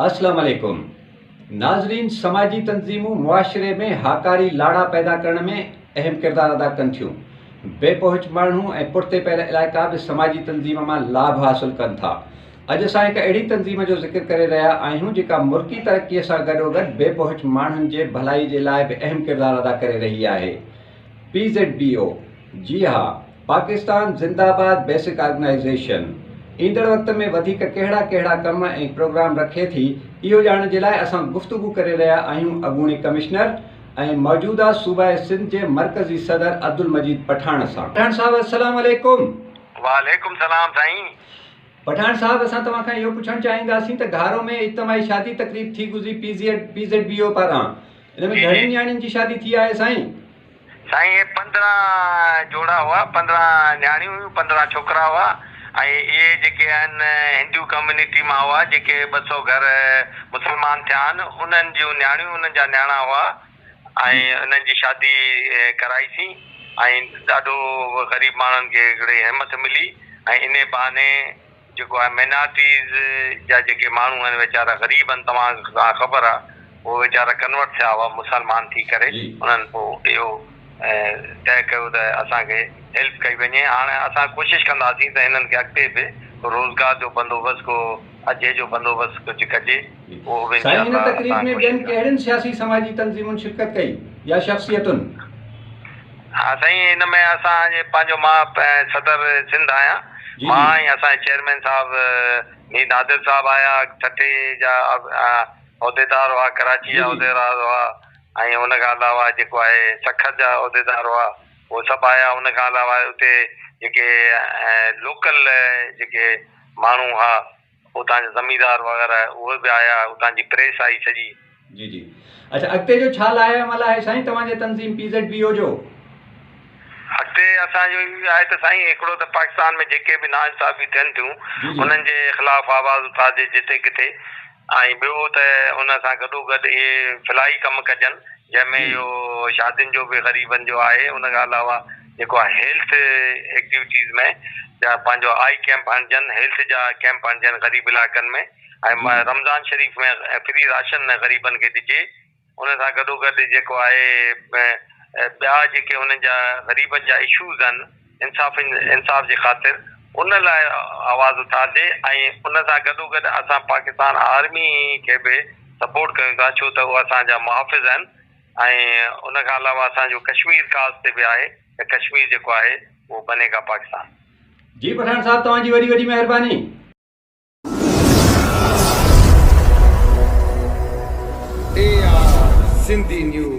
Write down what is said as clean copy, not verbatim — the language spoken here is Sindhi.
اسلام عليڪم ناظرين سماجي تنظيمون معاشري ۾ هاڪاري لاڙا پيدا ڪرڻ ۾ اهم ڪردار ادا ڪن ٿيون بي پهچ ماڻهو ۽ پٺتي پيل علائقا به سماجي تنظيم مان لاڀ حاصل ڪن ٿا اڄ اسان هڪ اهڙي تنظيم جو ذڪر ڪري رهيا آهيون جيڪا ملڪي ترقي سان گڏوگڏ بي پهچ ماڻهن جي ڀلائي جي لاء به اهم ڪردار ادا ڪري رهي آهي پي زيڊ بي او جي ها پاڪستان زنده آباد بيسڪ آرگنائيزيشن ايندڙ وقت ۾ وڌيڪ ڪهڙا ڪهڙا ڪم ۽ پروگرام رکي ٿي اهو ڄاڻڻ جي لاء اسان گفتگو ڪري رهيا آهيون اڳوڻي ڪمشنر ۽ موجوده صوبائي سنڌ جي مرڪزي صدر عبدالمجيد پٺاڻ سان. پٺاڻ صاحب السلام عليڪم. وعليڪم سلام سائين. پٺاڻ صاحب اسان توهان کان اهو پڇڻ چاهينداسين ته گهارو ۾ اجتماعي شادي تقريب ٿي گذري پي زيڊ بي او پاران ان ۾ گهڻين نياڻين جي شادي ٿي آهي سائين؟ سائين اهي 15 جوڙا هئا، 15 نياڻيون هيون، 15 ڇوڪرا هئا ۽ اهي جيڪي آهن هندو ڪميونٽي مان هئا، جيڪي 200 گهر مسلمان ٿيا آهن، انهن جون نياڻيون انهن جا نياڻا هئا ۽ انهن جي شادي ڪرائيسين ۽ ڏاڍو غريب ماڻهن کي هڪڙي همٿ ملي ۽ انهي بهاني جيڪو آهي مينارٽيز جا جيڪي ماڻهو آهن ويچارا غريب آهن توهان کي خبر آهي اهي ويچارا ڪنورٽ ٿيا هئا مسلمان ٿي ڪري انهن پوء اهو طئي ڪيو ته اسان کي هيلپ ڪئي وڃي هاڻي اسان ڪوشش ڪنداسين ته هنن کي اڳتي به روزگار جو بندوبست ڪو اجهي جو بندوبست ڪجهه ڪجي اهو به سائين انشاء هن الله تقريب اسان ۾ ڪوشش ٻين ڪنداسين. ڪهڙين سياسي سماجي تنظيمن شرڪت ڪئي يا شخصيتن؟ ها سائين ان ۾ اسان جي پنهنجو مان صدر سنڌ آهيان جي مان جي. ۽ اسان جي چيئرمين صاحب مير نادر صاحب آيا ٺٽي جا عهديدار هئا ڪراچي جي جا جي. عهديدار هئا ۽ ان کان علاوه جيڪو آهي سکر جا عهديدار هئا اهي سڀ آيا ان کان علاوه اتي جيڪي لوڪل جيڪي ماڻهو هئا اتان جا زميندار وغيره اهي به آيا اتان جي پريس آئي سڄي. جي جي اڇا اڳتي جو ڇا لائحه عمل آهي سائين توهان جي تنظيم پي زيڊ بي او جو؟ اڳتي اسان جو اهو آهي ته سائين هڪڙو ته پاڪستان ۾ جيڪي به ناانصافيون ٿين ٿيون جي جي. انهن جي خلاف آواز اٿارجي جتي ڪٿي ۽ ٻيو ته ان سان گڏو گڏ اهي فلاحي ڪم ڪجن جنهن ۾ جي. اهو شادين جو به غريبن جو آهي ان کان علاوه جيڪو آهي هيلٿ ايڪٽيوٽيز ۾ جا پنهنجو آئي ڪيمپ هڻجن هيلٿ جا ڪيمپ هڻجن غريب علائقن ۾ ۽ رمضان شريف ۾ فري راشن غريبن کي ڏجي ان سان گڏو گڏ جيڪو آهي ٻيا جيڪي انهن جا غريبن جا اشوز آهن انصاف انصاف جي خاطر ان لاء آواز اٿارجي ۽ ان سان گڏو گڏ اسان پاڪستان آرمي کي به سپورٽ ڪيون ٿا ڇو ته اهي اسان جا محافظ آهن ۽ ان کان علاوه اسان جو ڪشمير ڪاز تي به آهي ته ڪشمير جيڪو آهي اهو بني گا پاڪستان. جي پٺاڻ صاحب توهان جي وڏي وڏي مهرباني. A R Sindhi news.